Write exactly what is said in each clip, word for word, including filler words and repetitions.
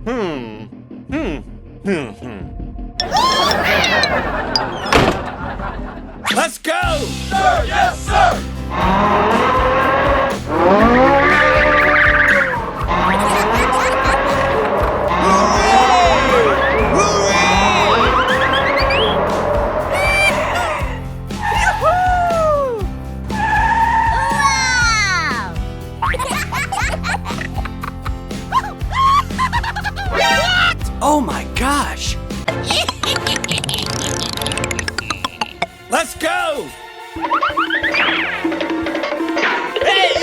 Hmm. Hmm. Hmm. Hmm. Let's go! Sir, yes, sir! Hooray! Hooray! Yoo-hoo! Wow! What? Oh my gosh! Let's go! Hey!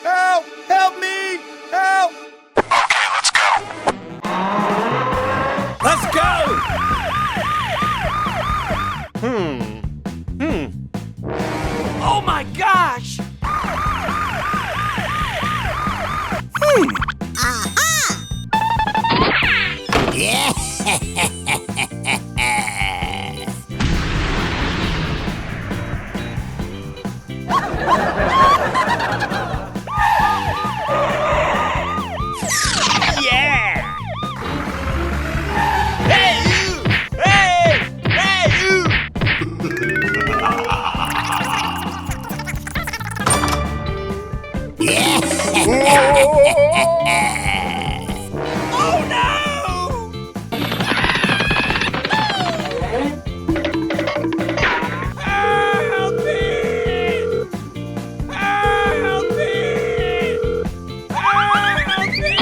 Help! Help me! Help! Okay, let's go. Let's go! Hmm. Hmm. Oh my gosh! Hmm. Aha! Yeah! Yeah! Hey, you! Hey! Hey, you! Yeah! Oh, no! Help me! Help me! Help me!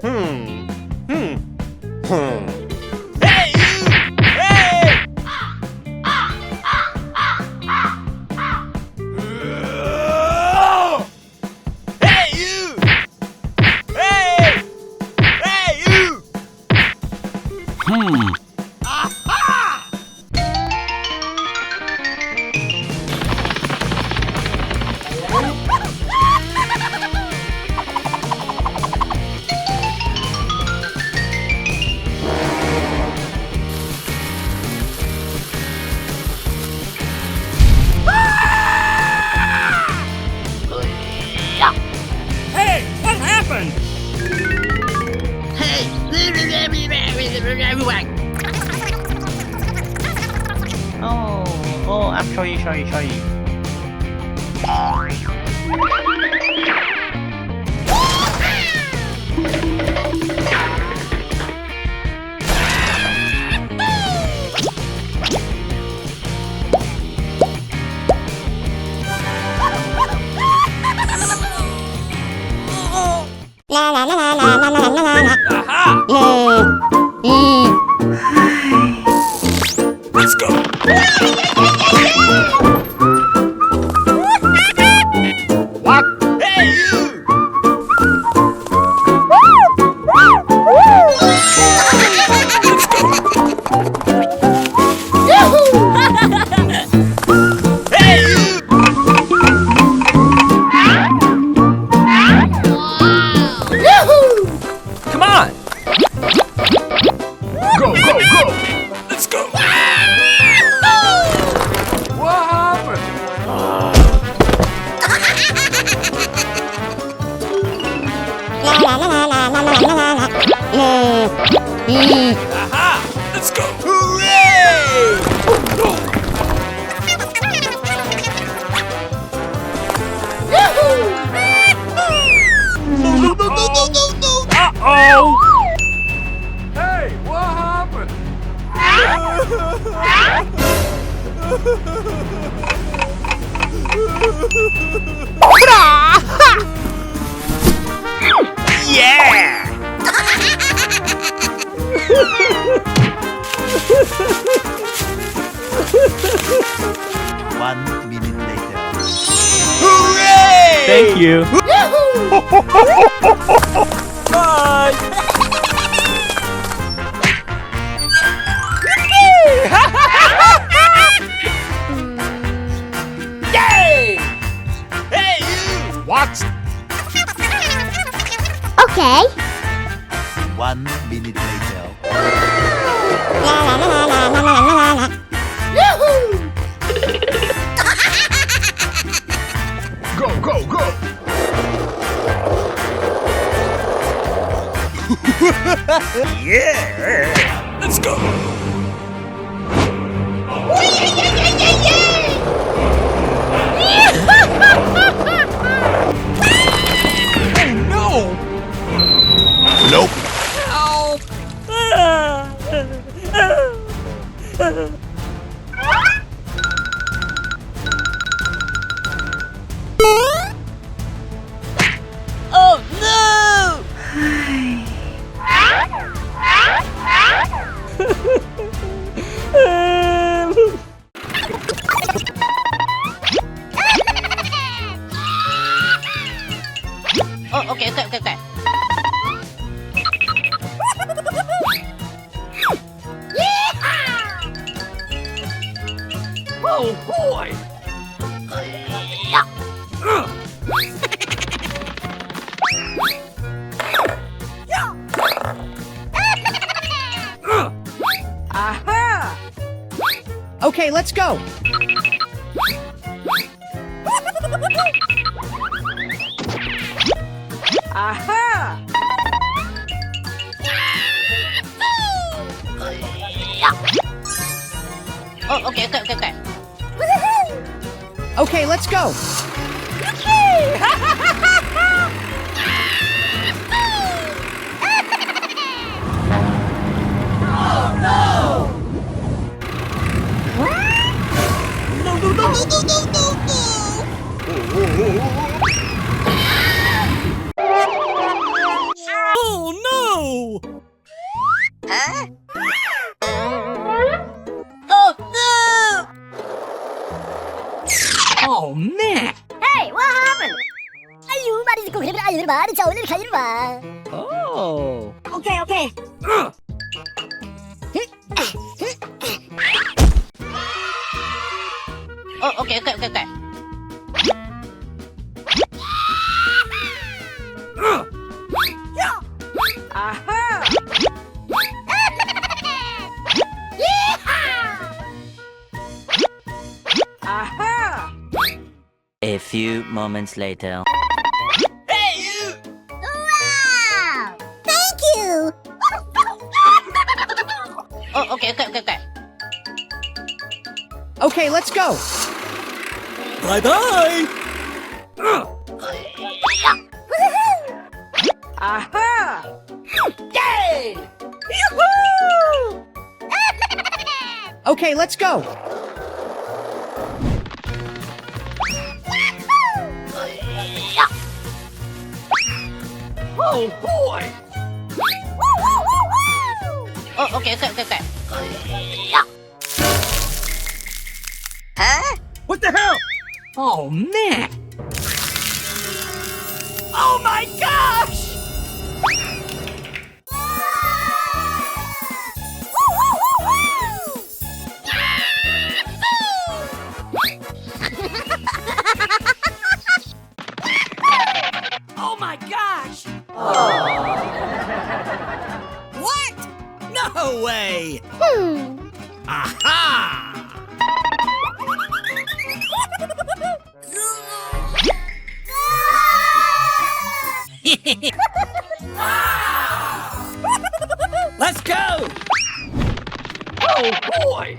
Hmm. Hmm. Hmm. Hey, you! Hey! Hey, you! Hey! Hey, you! Hmm. Aha! Hey, what happened? Hey! Oh, oh, I'm sorry, sorry, sorry. Aha! Let's go! What? Hey, you! Yoo-hoo! Hey, you! Yoo-hoo! Come on! Go, go, go! Let's go! What happened? Aha! Let's go! Hooray! Oh, no! No, no, no, no, no, no, no! Uh-oh! Hey, what happened? Yeah! Thank you. Bye. Yay! Hey, you! What? Okay. One minute later. Yahoo! Go, go, go! Yeah! Let's go! Oh no! Nope. Help! Oh no! Oh, okay, okay, okay, okay. Oh boy! Aha! Okay, let's go. Aha! Oh, okay, okay, okay, okay. Okay, let's go. No, no, no, no, no, no, no, no! Oh no! Huh? Oh no! Oh man! Hey, what happened? Ayu, mari ko khayr, ayu, mari chawle khayr ba. Oh. Okay, okay. Oh, okay, okay, okay, okay. Aha! Aha! A few moments later. Hey, you! Wow! Thank you! Oh, okay, okay, okay, okay. Okay, let's go. Bye-bye. Aha! Yay! Yoo-hoo! Okay, let's go. Oh boy! Oh, okay, okay, okay, okay. Huh? What the hell? Oh man! Oh my gosh! Oh my gosh! What? No way! Hmm. Aha! Let's go! Oh boy!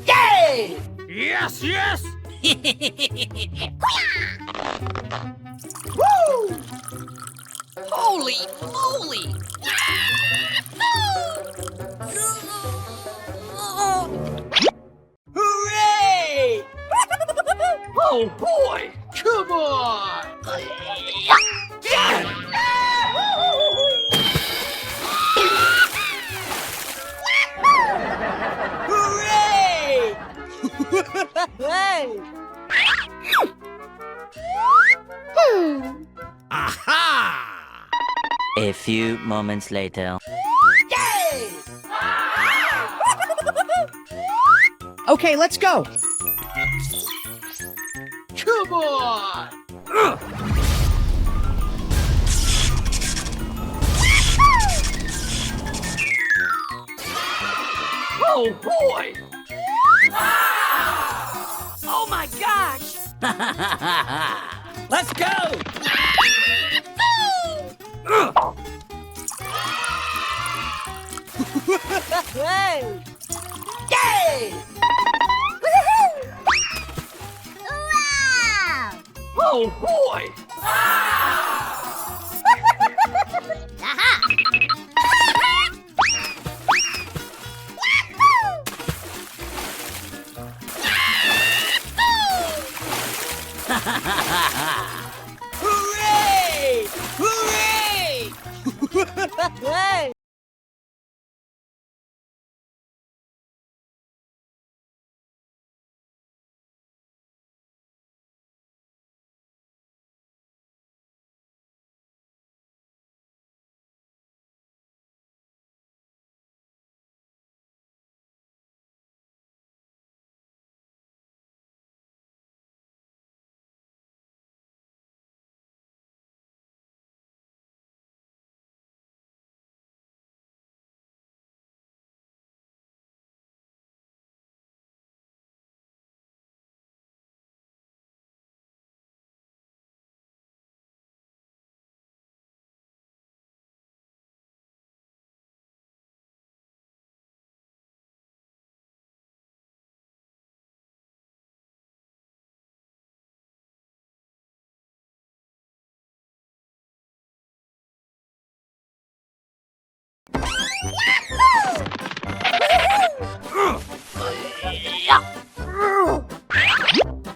Yay! Yes, yes! Woo! Holy moly! Hooray! Oh boy! Come on! Yeah! A few moments later. Okay, let's go. Come on! Oh boy! Oh my gosh! Let's go! Hey! Yay! Woohoo! Wow! Oh boy! Aha! Hooray! Hooray!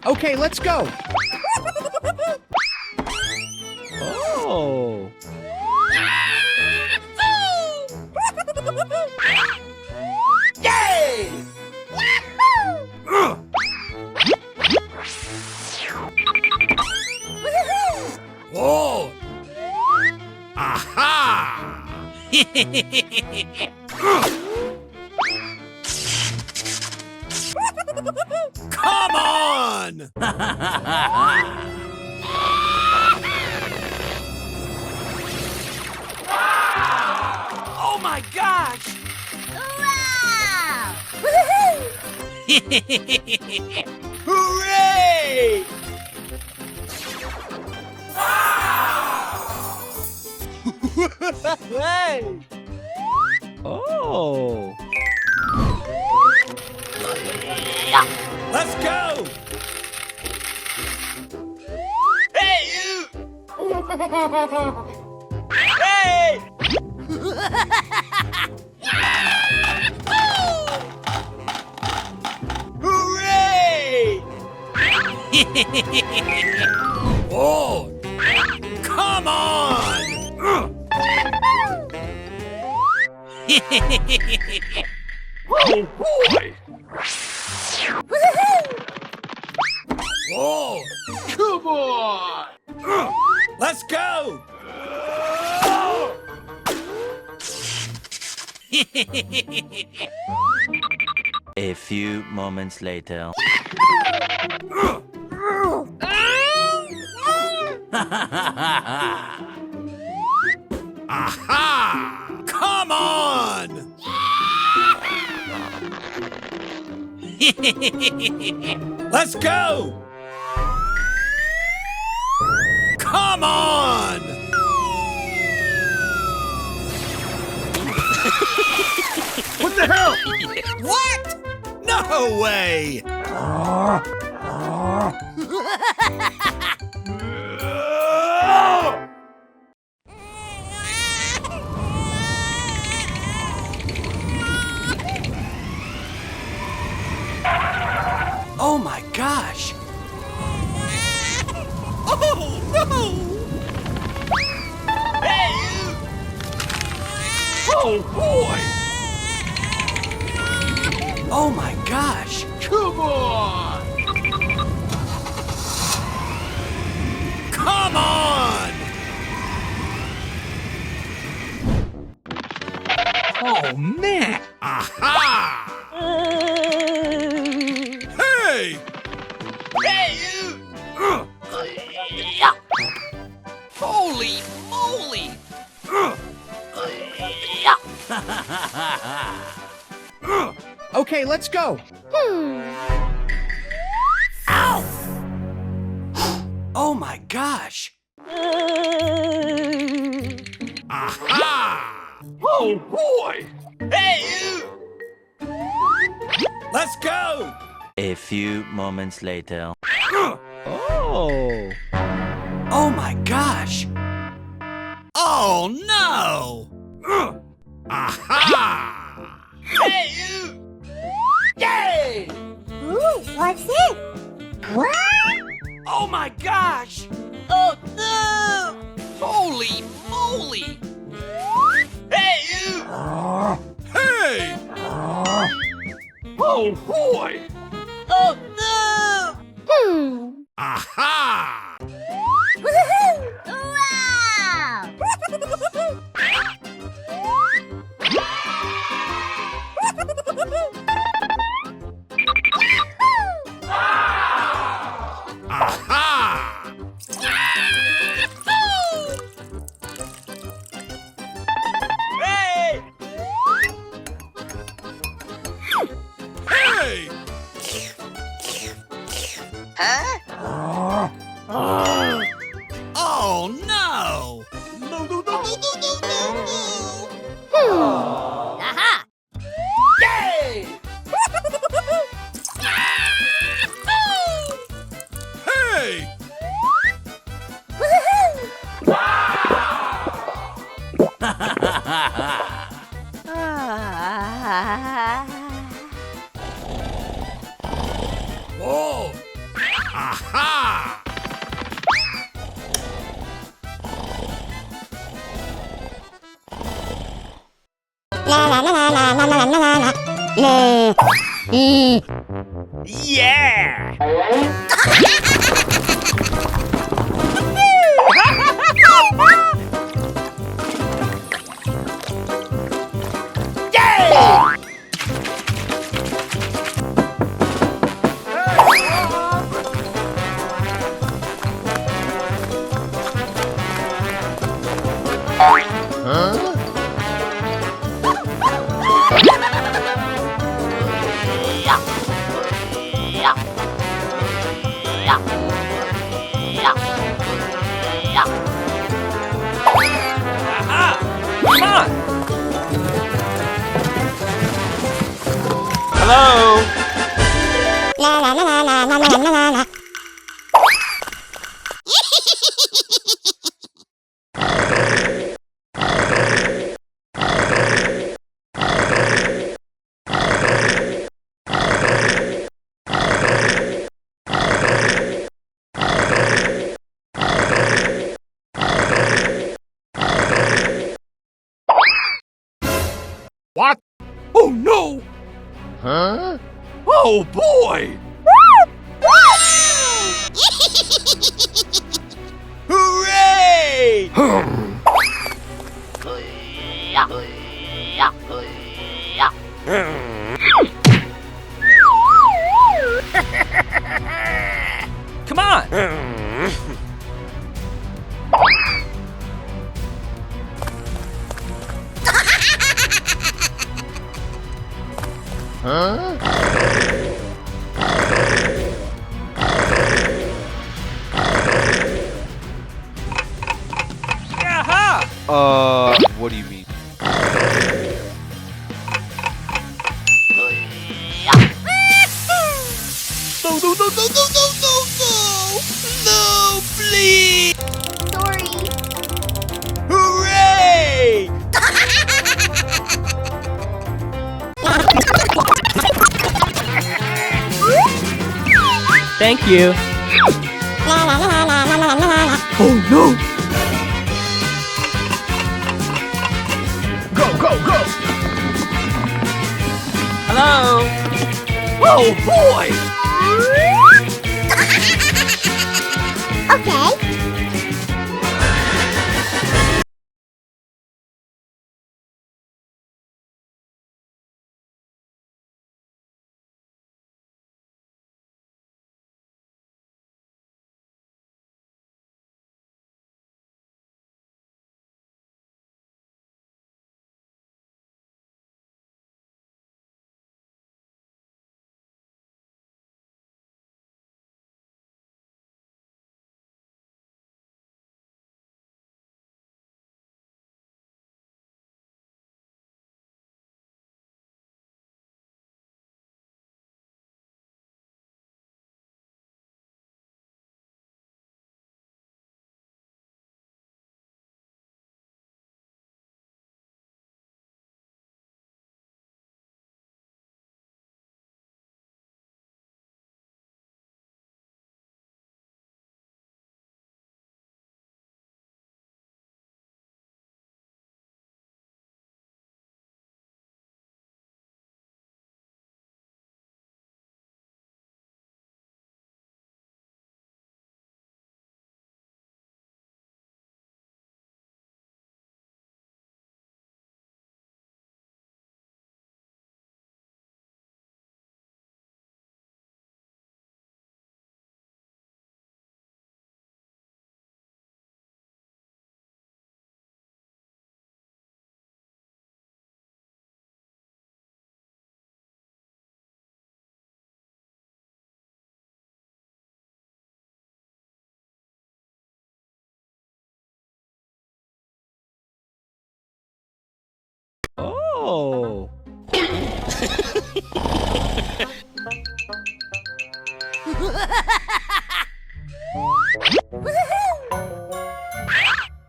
Okay, let's go. Oh. Yay! Oh! Aha! Come on! Oh my gosh! Wow! Hooray! Hey! Oh! Let's go! Hey, you! Hey! Hooray! Oh, come on! Oh, boy! Oh, come on! Let's go! A few moments later. Aha! Come on! Let's go! Come on! What the hell? What? No way! Oh my gosh! Oh no! Hey! Oh boy! Oh my gosh! Come on! Come on! Nä. Aha! Hey! Hey! Holy moly! Okay, let's go. Hmm. Ow! Oh my gosh! Aha! Oh boy! Hey, you! Let's go! A few moments later. Oh! Oh my gosh! Oh no! Aha! Hey, you! Yay! Ooh, what's it? What? Oh my gosh! Oh no! Holy moly! Hey, you! Hey! Oh boy! Oh no! Hmm. Aha! Woohoo! Wow! Aha! Hey! Hey! Huh? Oh no! No, no, no! Hmm. Aha! Yay! Hey! Woohoo! Oh! Aha! Yeah! Yeah! Aha! Come on! Hello? What? Oh no! Huh? Oh boy! Hooray! Come on! Huh? Aha! Uh, what do you mean? No, no, no, no, no, no, no, no! No, please! Sorry. Hooray! Thank you. Oh no! Go, go, go! Hello? Oh boy! Okay.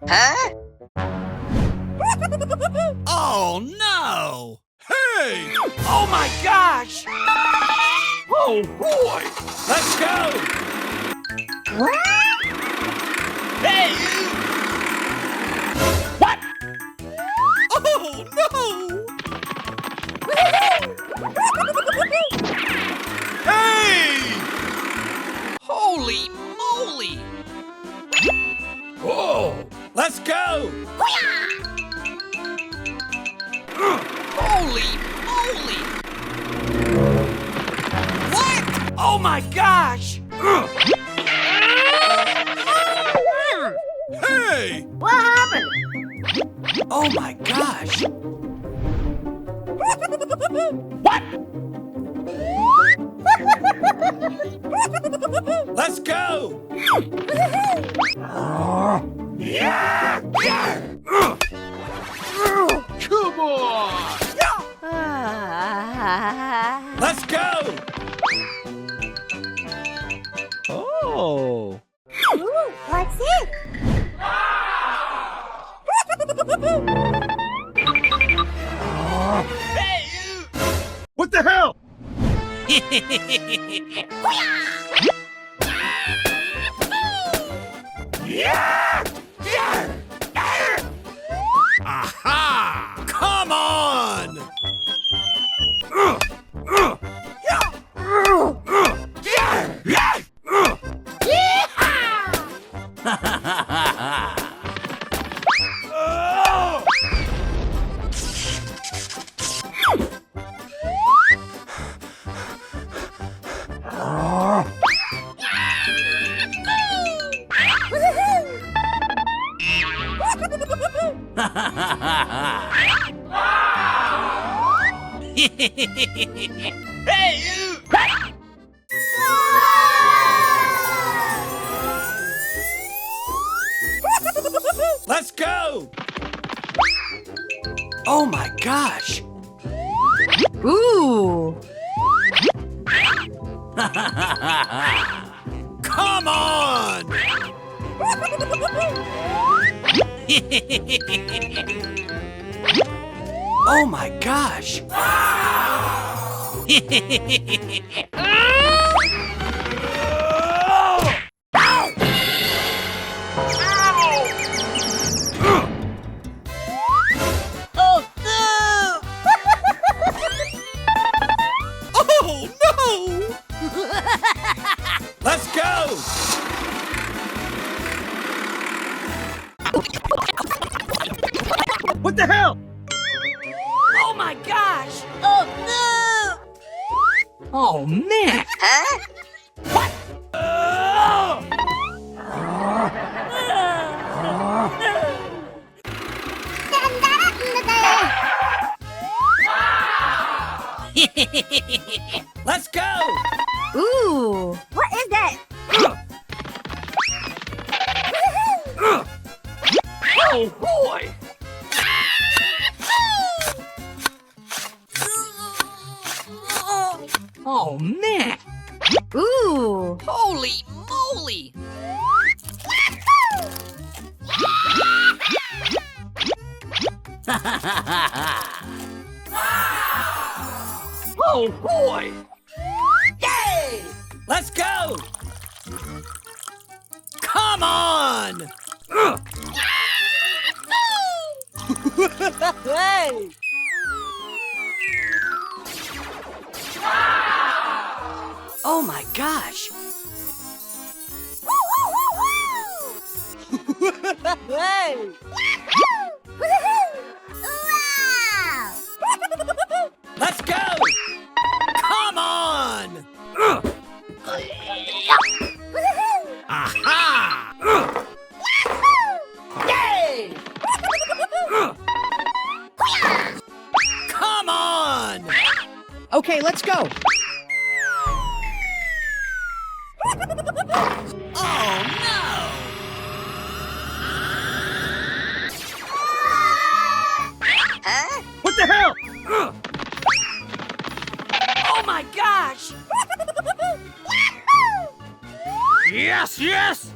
Huh? Oh no! Hey! Oh my gosh! Oh boy! Let's go! Hey! What? Oh no! Hey! Holy moly! Oh! Let's go! Holy moly! What? Oh my gosh! Hey! What happened? Oh my gosh! What? Let's go! Come on! Let's go! Oh. Ooh, what's it? What the hell? Aha! Come on! Hey, you! Let's go! Oh my gosh! Ooh! Come on! Oh my gosh! Oh, no! Oh, no! Let's go! What the hell? Oh my gosh! Oh, no! Oh, man! Huh? What? Let's go! Ooh, what is that? Oh, boy! Oh, man. Ooh. Holy moly. Oh, boy. Yay! Let's go! Come on! Hey! Oh my gosh! Hey! Wow! Let's go! Come on! Aha! Yay! Come on! Okay, let's go. Oh, no! Huh? What the hell? Oh my gosh! Yes, yes!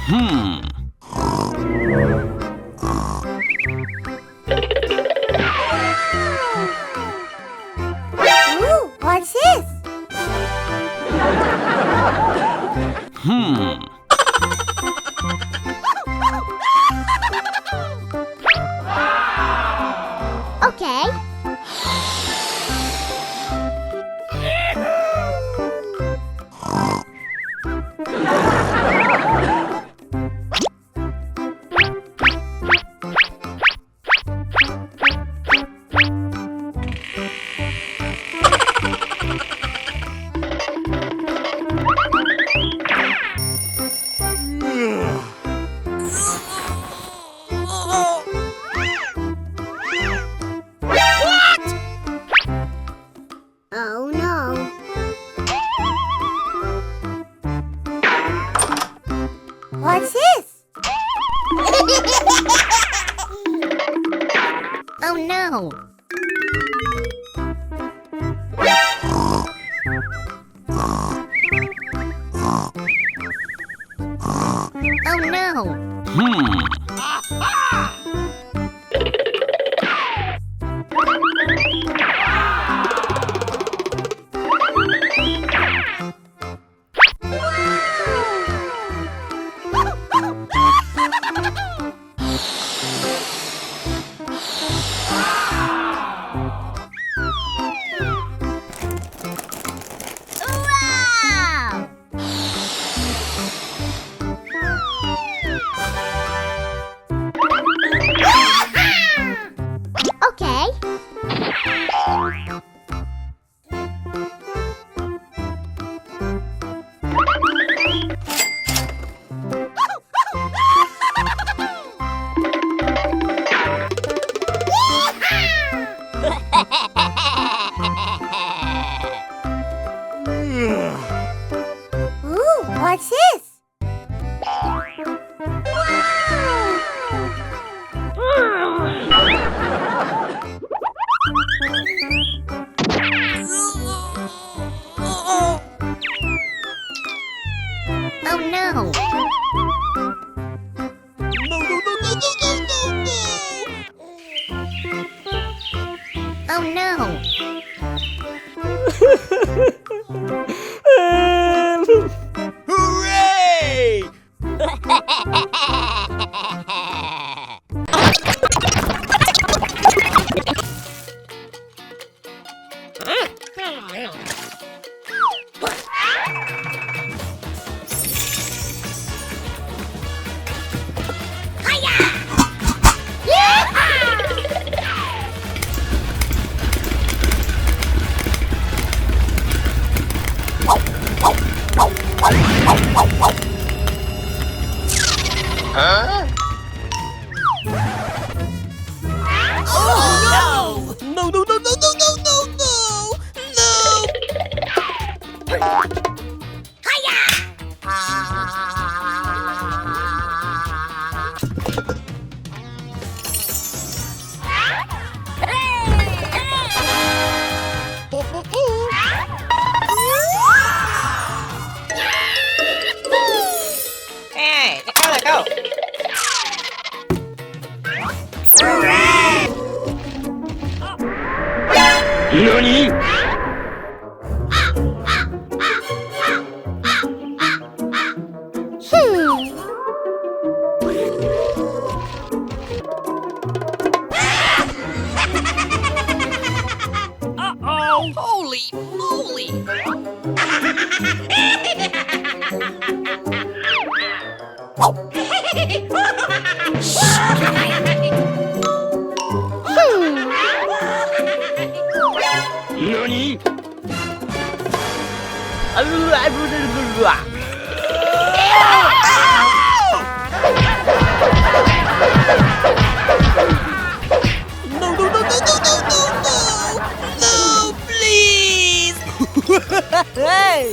Hmm. Ooh, what's this? Hmm. Okay. Oh no. What's this? Oh no. Oh no. Hmm. Wow! Okay. Ooh, what's this? Oh no! No, no, no, no, no, no, no, no! Oh no! Hooray! Huh? Oh, no! No, no, no, no! No! Hiya! Hey, let go, let go. Nani? Hmm. Uh-oh! Holy moly! Hmm. Nani? No, no, no, no, no, no, no, no! No, please! Hey!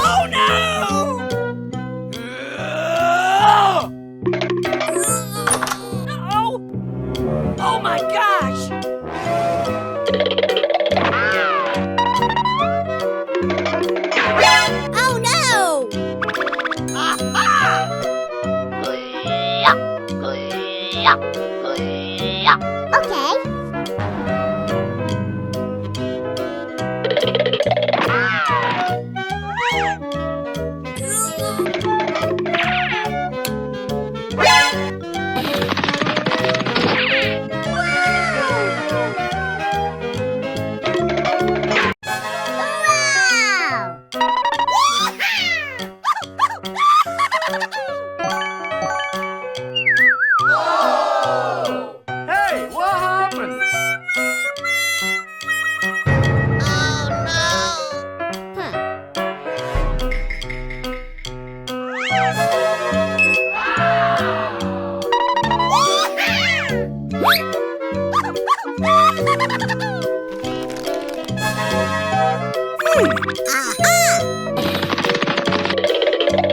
Oh no! Oh! Oh my gosh! Oh no! Aha! Okay. Hey, what happened? Oh, no. Hmm. Hmm.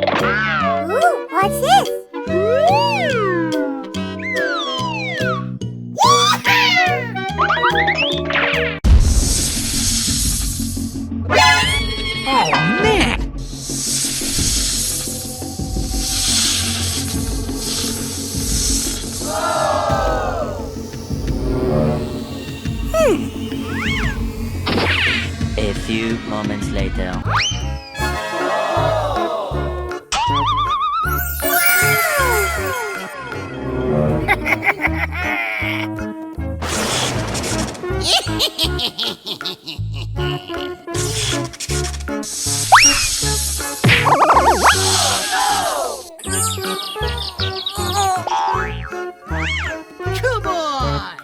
Aha! Ooh, what's this? Oh, man! Hmm. A few moments later. Come on!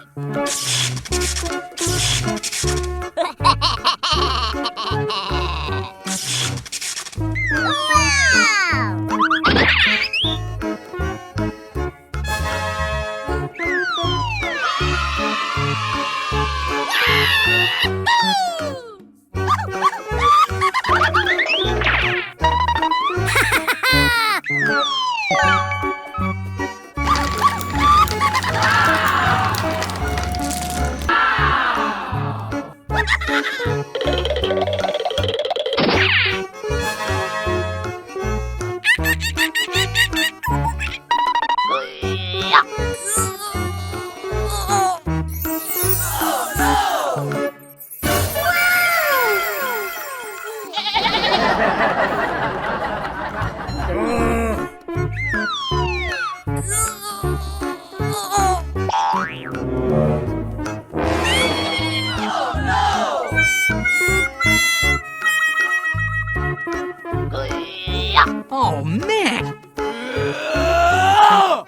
Oh, man! Wow!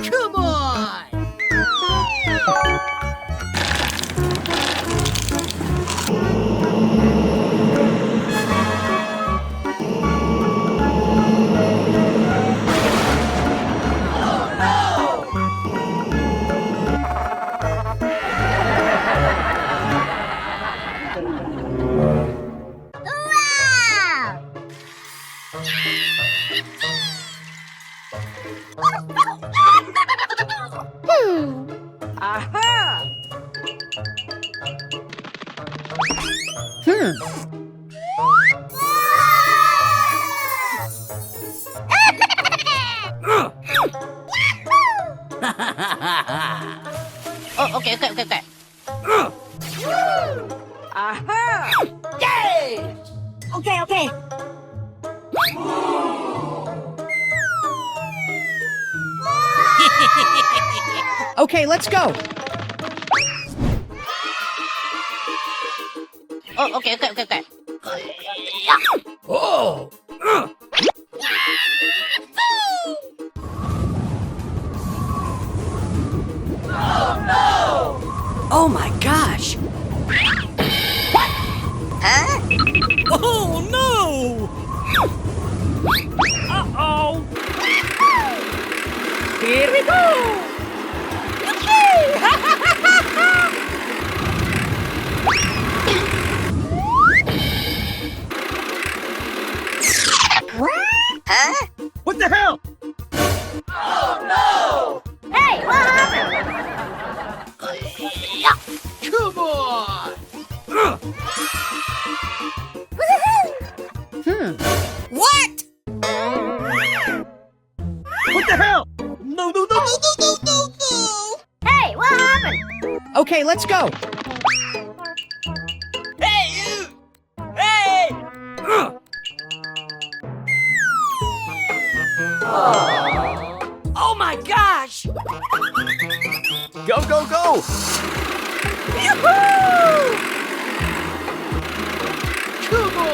Come on! Wow! Hmm. Aha! Hmm. Oh, okay, okay, okay, okay. Aha! Yay! Okay, okay. Okay, let's go. Oh, okay, okay, okay, okay. Oh. Oh my gosh! Huh? Oh no! Uh-oh! Here we go! What? Huh? What the hell? Oh no! Hey, what happened? Come on! Hmm. What? What the hell? No, no, no, no, no, no, no, no! Hey, what happened? Okay, let's go. Hey, you! Hey! Oh my gosh! Go, go, go! Yoo-hoo! Come on!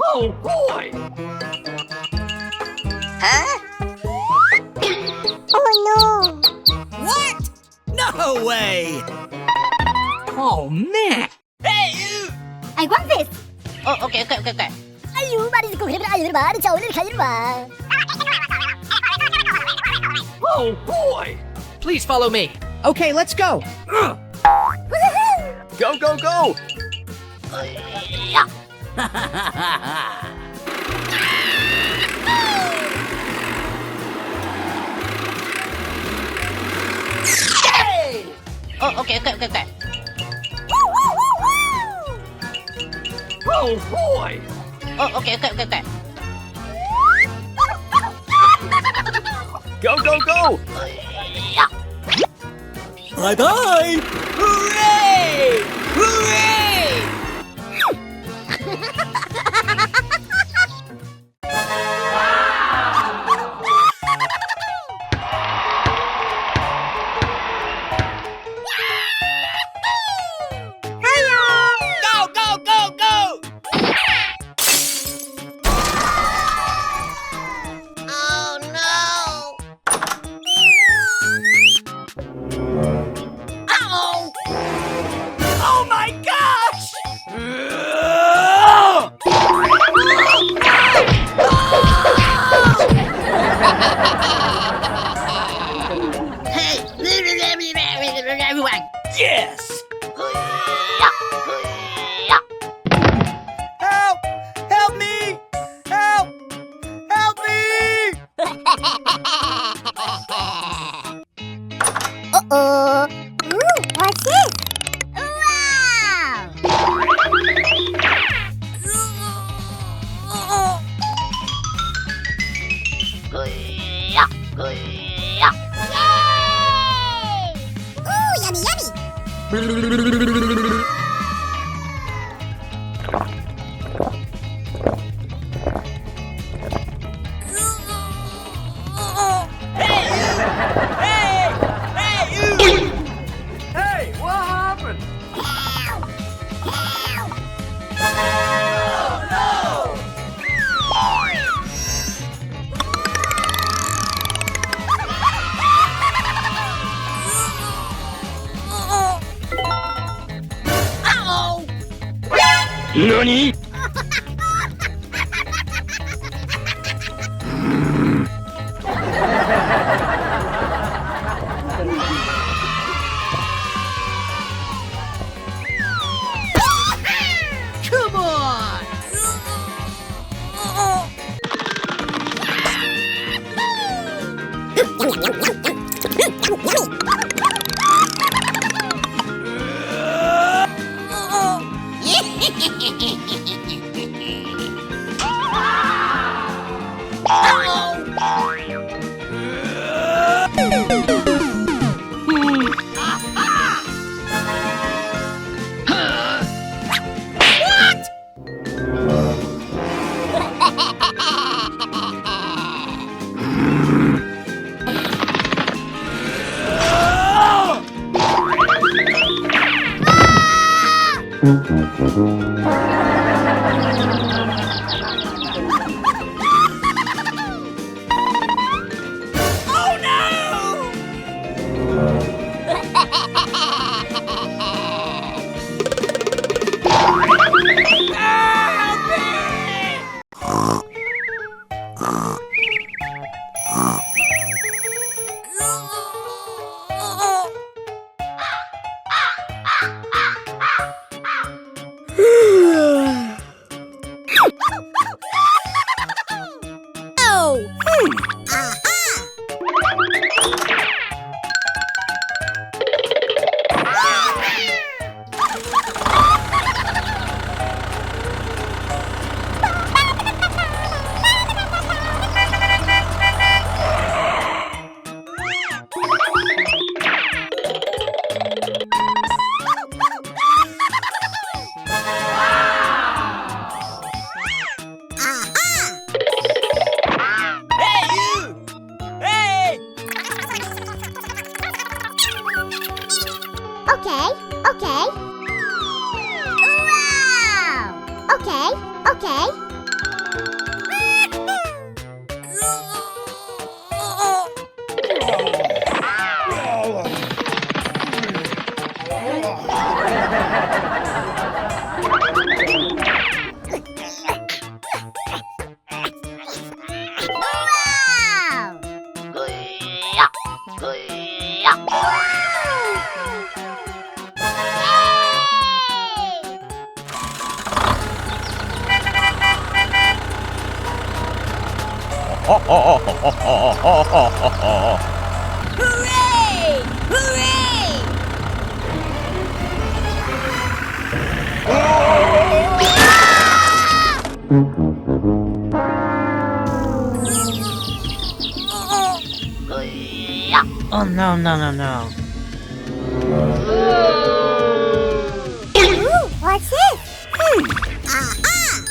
Oh boy! Huh? Oh no! What? No way! Oh man! Hey, you! I want this! Oh, okay, okay, okay, okay. Ayu, mari ko hibra, ayu, mari chau, ni khayru ba. Oh boy! Please follow me. Okay, let's go. Go, go, go! Oh, okay, okay, okay, okay. Oh boy! Oh, okay, okay, okay, okay. Go, go, go! Bye bye! Hooray! Hooray! Go, go, go, go! Oh no! Uh-oh! Oh my gosh! Hey! Yes! Help! Help me! Help! Help me! Uh-oh. Ooh, what's this? Wow! Yay! Ooh, yummy, yummy! Hey, you! Hey! Hey, you! Hey, what happened? Oh, no! Uh-oh! Nani? Come on! Okay. Wow! Hooray! Hooray! Oh, no, no, no, no. Ooh, what's this? Hmm. Aha!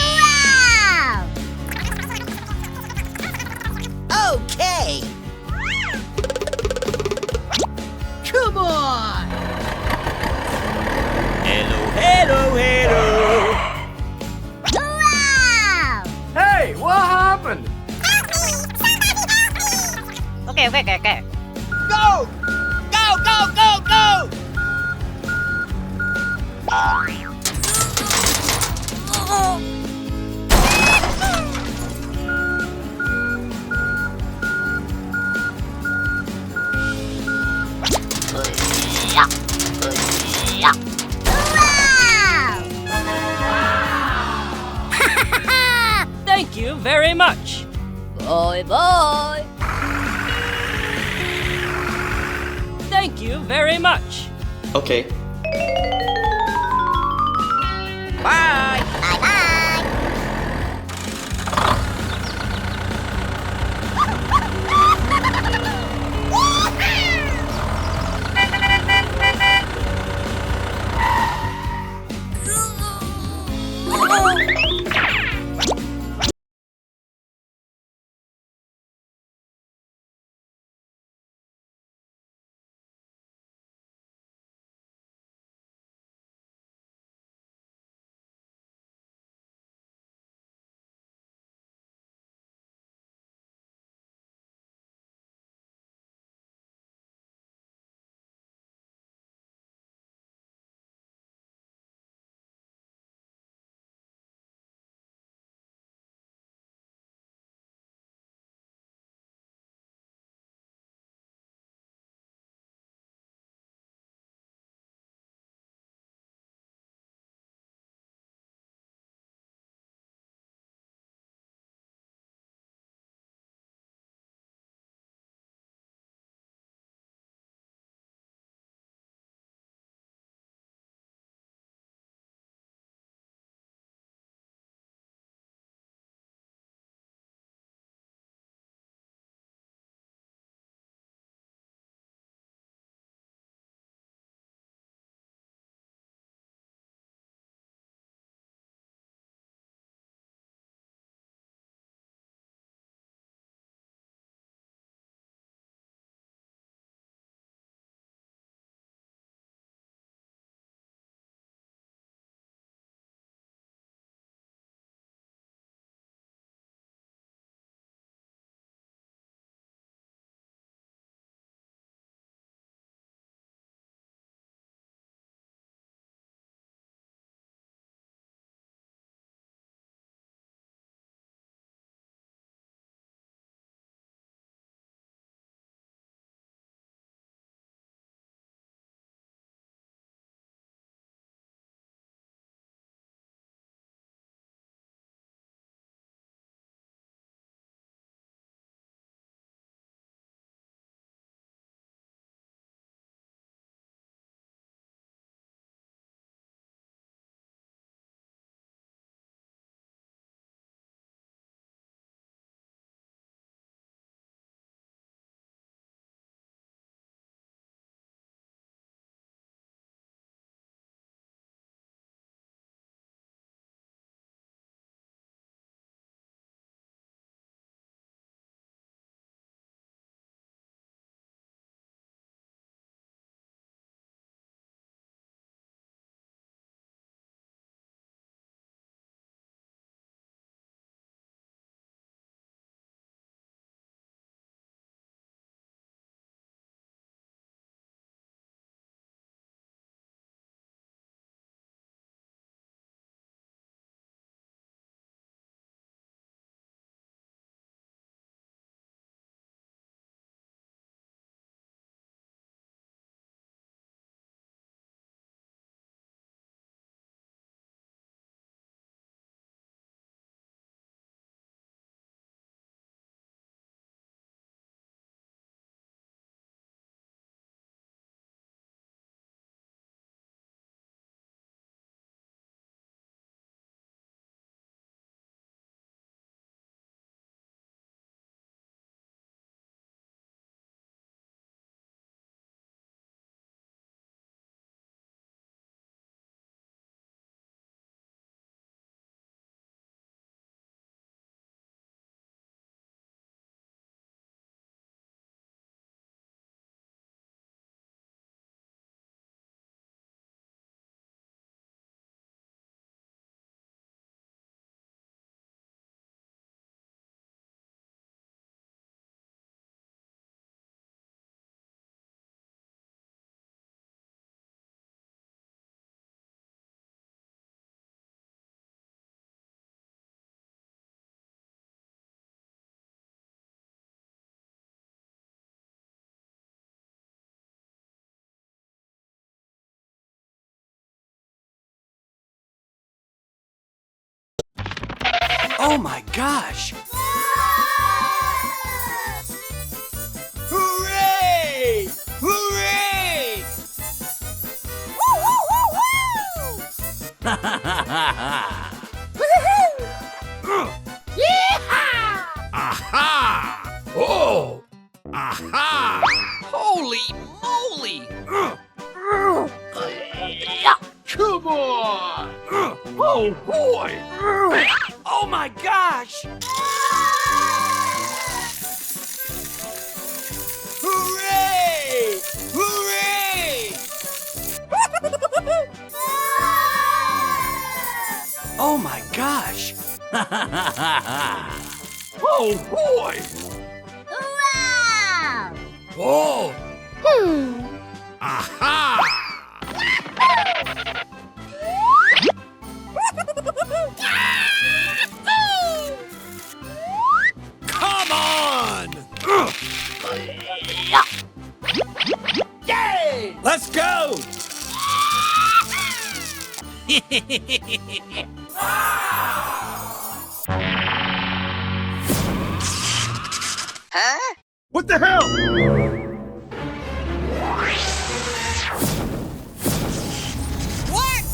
Wow! Okay. Come on! Hello, hello, hello! Wow! Hey, what happened? Help me! Somebody help me! Okay, okay, okay, okay. Go! Go, go, go, go! Wow! Thank you very much. Bye bye. Thank you very much. Okay. Bye. Bye bye. Oh my gosh! Hooray! Hooray! Woo-hoo-hoo-hoo! Woo-hoo-hoo! Yeehaw! Aha! Oh! Aha! Holy moly! Come on! Oh boy! Oh my gosh! Hooray! Hooray! Oh my gosh! Oh boy! Wow! Oh! Hmm. Aha! Come on! Yay! Let's go! Huh? What the hell? What?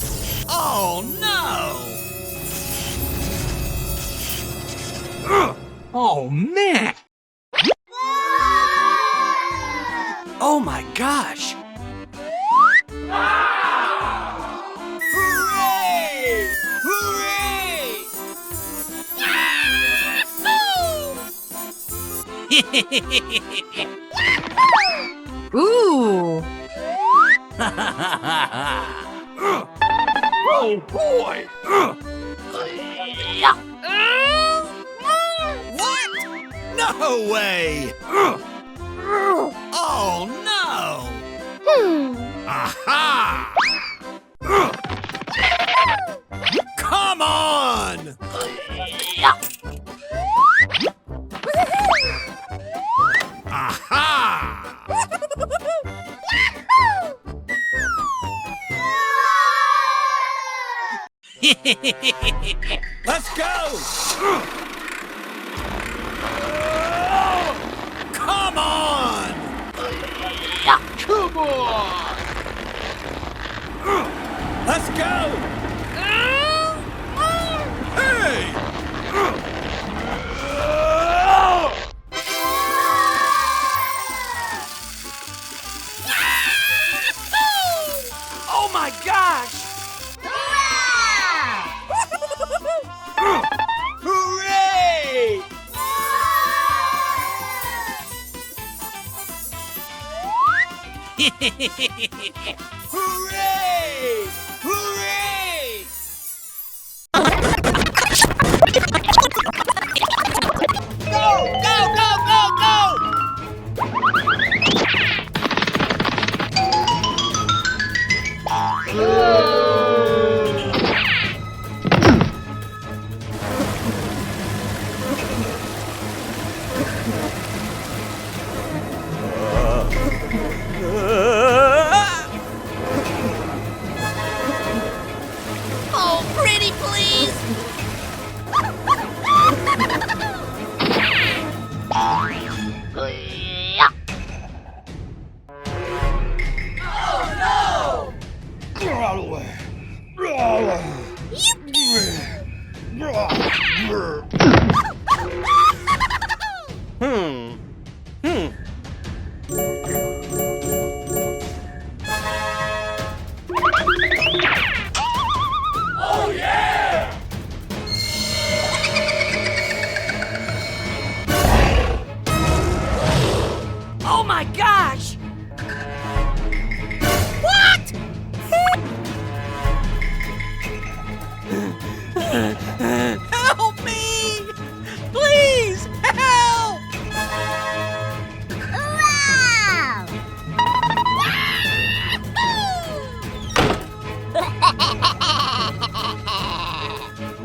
Oh no! Oh man! Oh my gosh! Hooray! Hooray! Ooh. Oh boy! What? No way! Oh no! Hmm. Aha! Come on! Aha! Let's go! Come on! Come on! Let's go! Hey! Oh my gosh! Hooray! Hooray! Hooray! Go, go, go, go, go! Oh, pretty please! Hmm. Hmm. Oh, yeah! Oh my gosh! What? Help me! Please, help! Wow!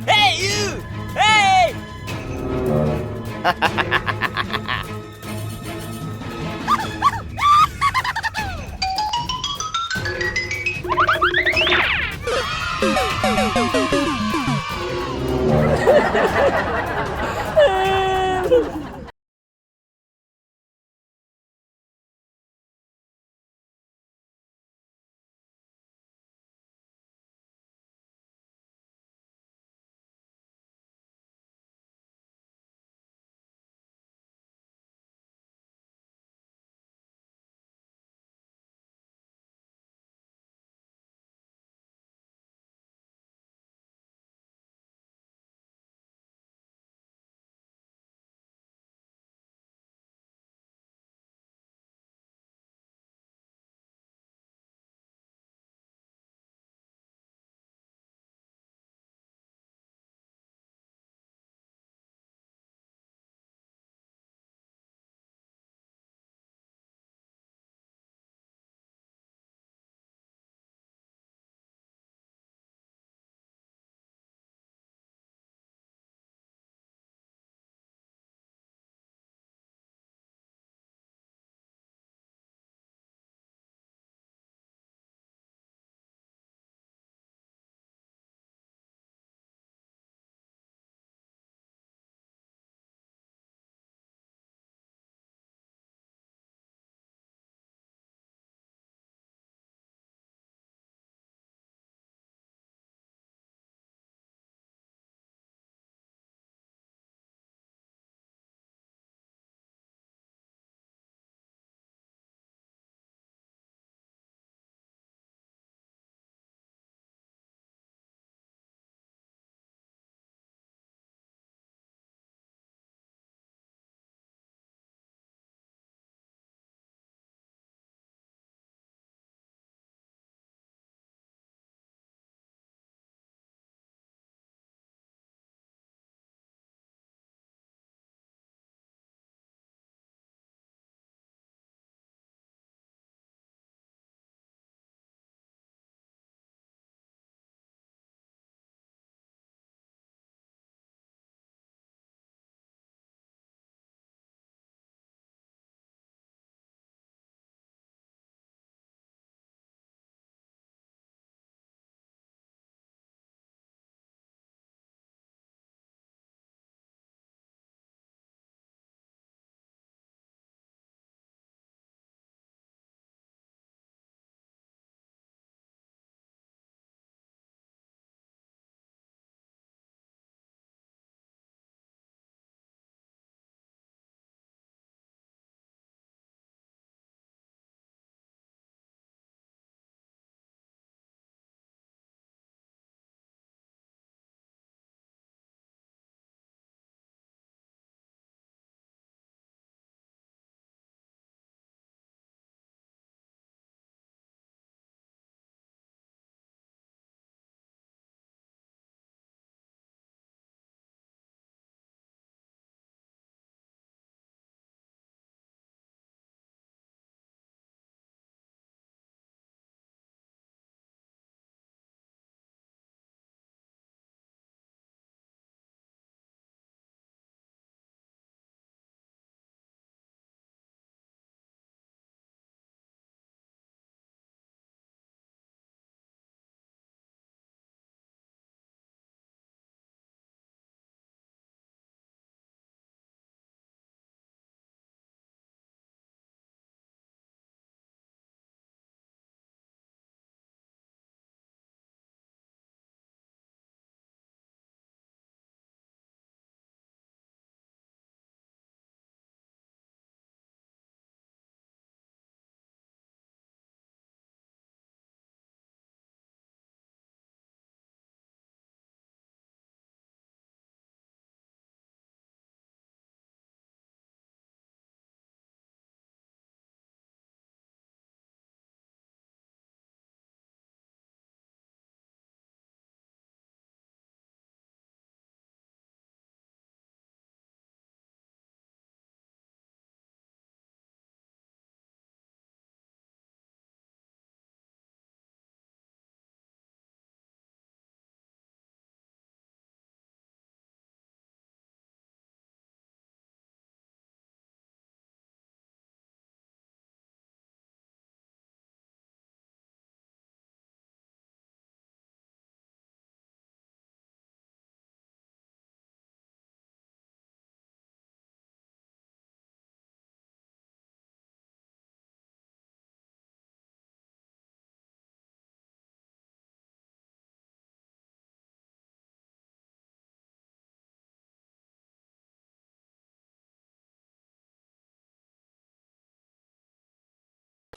Hey, you! Hey!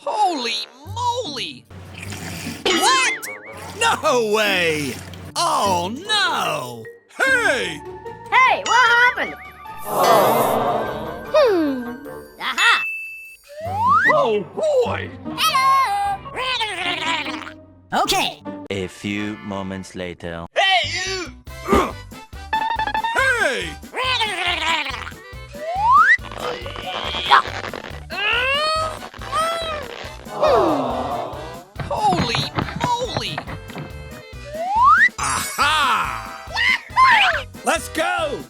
Holy moly! What? No way! Oh no! Hey! Hey, what happened? Hmm. Aha! Oh boy! Hello! Okay. A few moments later. Hey, you! Hey! Holy moly! Aha! Let's go!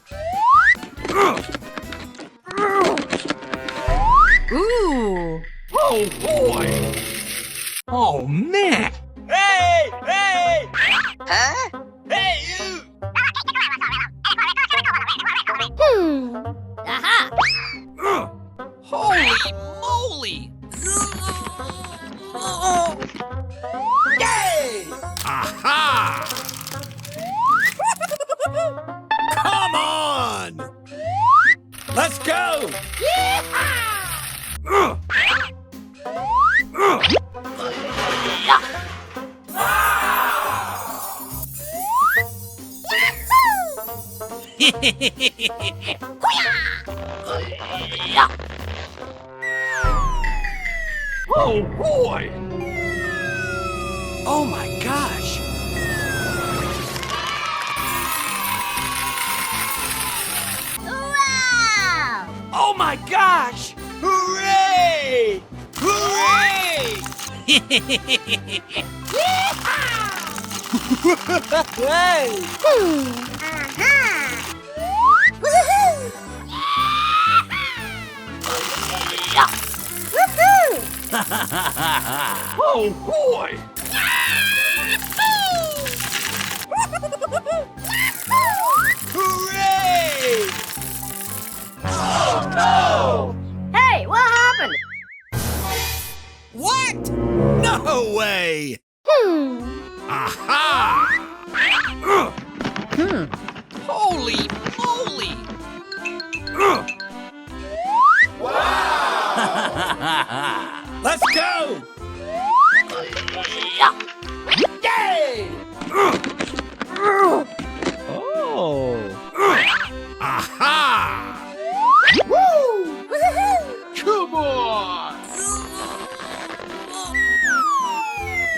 Ooh. Oh boy! Oh man! Hey! Hey! Huh? Hey, you! Hmm. Aha! Holy moly! Yay! Aha! Come on! Let's go! Yeehaw! Oh boy! Oh my gosh! Wow! Oh my gosh! Hooray! Hooray! Yeehaw! Hey! Hmm. Aha! Woohoo! Woohoo! Oh boy! Hooray! Oh no! Hey, what happened? What? No way! Hmm. Aha! Hmm. Holy moly! Wow! Let's go! Yay! Oh! Aha! Woo! Woohoo! Come on!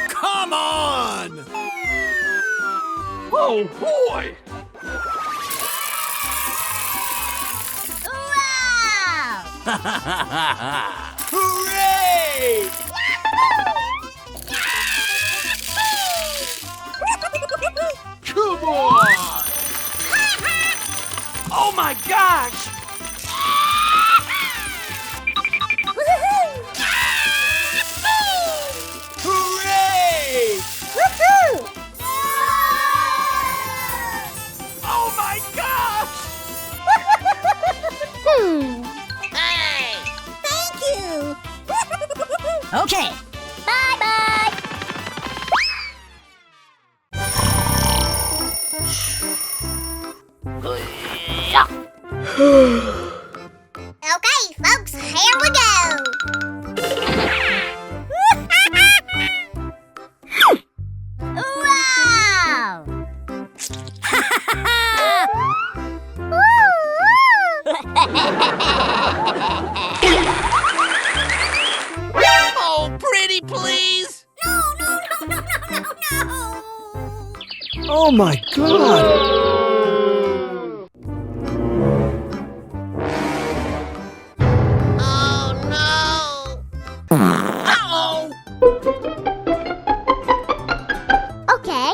Come on! Oh boy! Wow! Hooray! Come on! Oh my gosh! Woohoo! Hooray! Woohoo! Oh my gosh! Hmm. Hey! Thank you! Okay. Bye-bye! Okay, folks, here we go! Wow! Oh, pretty please! No, no, no, no, no, no, no! Oh my God! Oh, no! Uh-oh! Okay.